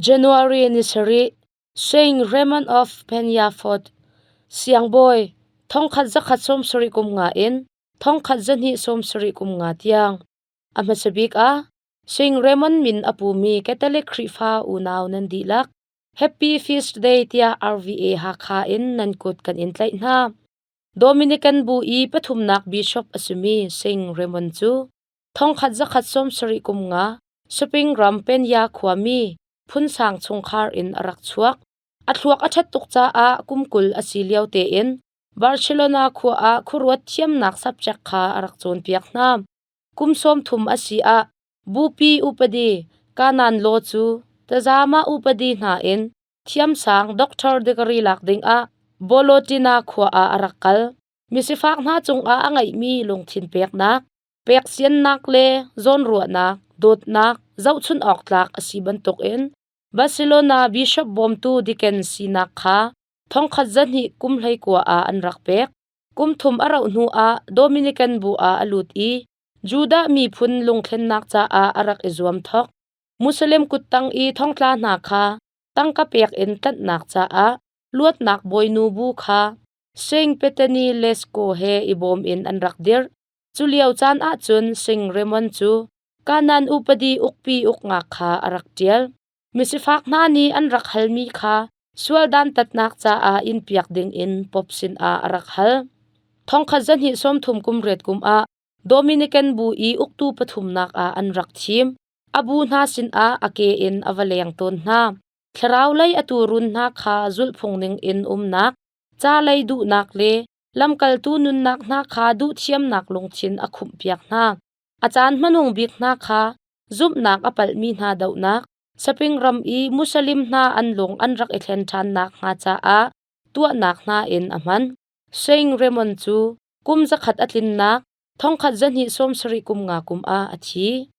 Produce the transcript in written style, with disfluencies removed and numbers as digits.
January ni sarih, Saint Raymond of Peñafort, siangbawi, thongkhat zakhat sawmsarih kum nga in thongkhat zahnih sawmsarih kum nga tiang. A hmasa bik ah Saint Raymond min a pumi Catholic Khrihfa unau nan dihlak Happy Feast Day tiah RVA Hakha in nan kut kan in tlaih hna. Dominican bu i pathumnak bishop a simi Saint Raymond cu thongkhat zakhat sawmsarih kum nga Spring ram Penya khuami phunsang chungkhar in a rak chuak. A thluak a ṭhat tuk caah kum 20 a si lio tein Barcelona khua ah khuaruat thiamnak subject kha a rak cawnpiak hna. Kum 30 a si ah bupi upadi Kanan law cu tazama upadi hna in thiamsang doctor degree lak dingah Bolotina khua ah a rak kal. Misifak hna cungah a ngeihmi lungthin peknak Peksiannak le zawnruahnak, dawtnak zohchunh awk tlak a si bantukin Barcelona bishop bawmtu Dickens sinak kha thongkhat zahnih kum 19 ah an rak pek. Kum thum a rauh hnuah Dominican bu ah a lut i Judah miphun lungthlennak caah a rak i zuam thok. Muslim kuttang i thongtla hna kha tangka pek in tlanhnak caah luatnak bawinu bu kha Saint Petani Lesko he i bawm in an rak dirh. Culio caan ahcun Sing Raymond cu Kanan upadi ukpi uknak kha a rak ṭial. Misifak hna nih an rak halmi kha sual dantatnak caah inn piak dingin Pope sinah a rak hal. Thongkhat zahnih sawmthum kum riat kum ah Dominican bu i uktu pathumnak ah an rak thim. A bu hna sinah a ke in a va leng tawn hna. Thlarau lei a tuurun hna kha zulhphung ningin umnak, ca lei duhnak le Lamkaltu nunnak hna kha duhthiamnak lungthin a khumhpiak hna. A caan hmanung bik hna kha zumhnak a palhmi hna dohnak, Saping ram i Muslim hna an lung an rak i thlen ṭhan nakhnga caah tuahnak hna in a hman. Saint Raymond cu kum zakhat a tlinnak thongkhat zahnih sawmsarih kum nga kum ah a thi.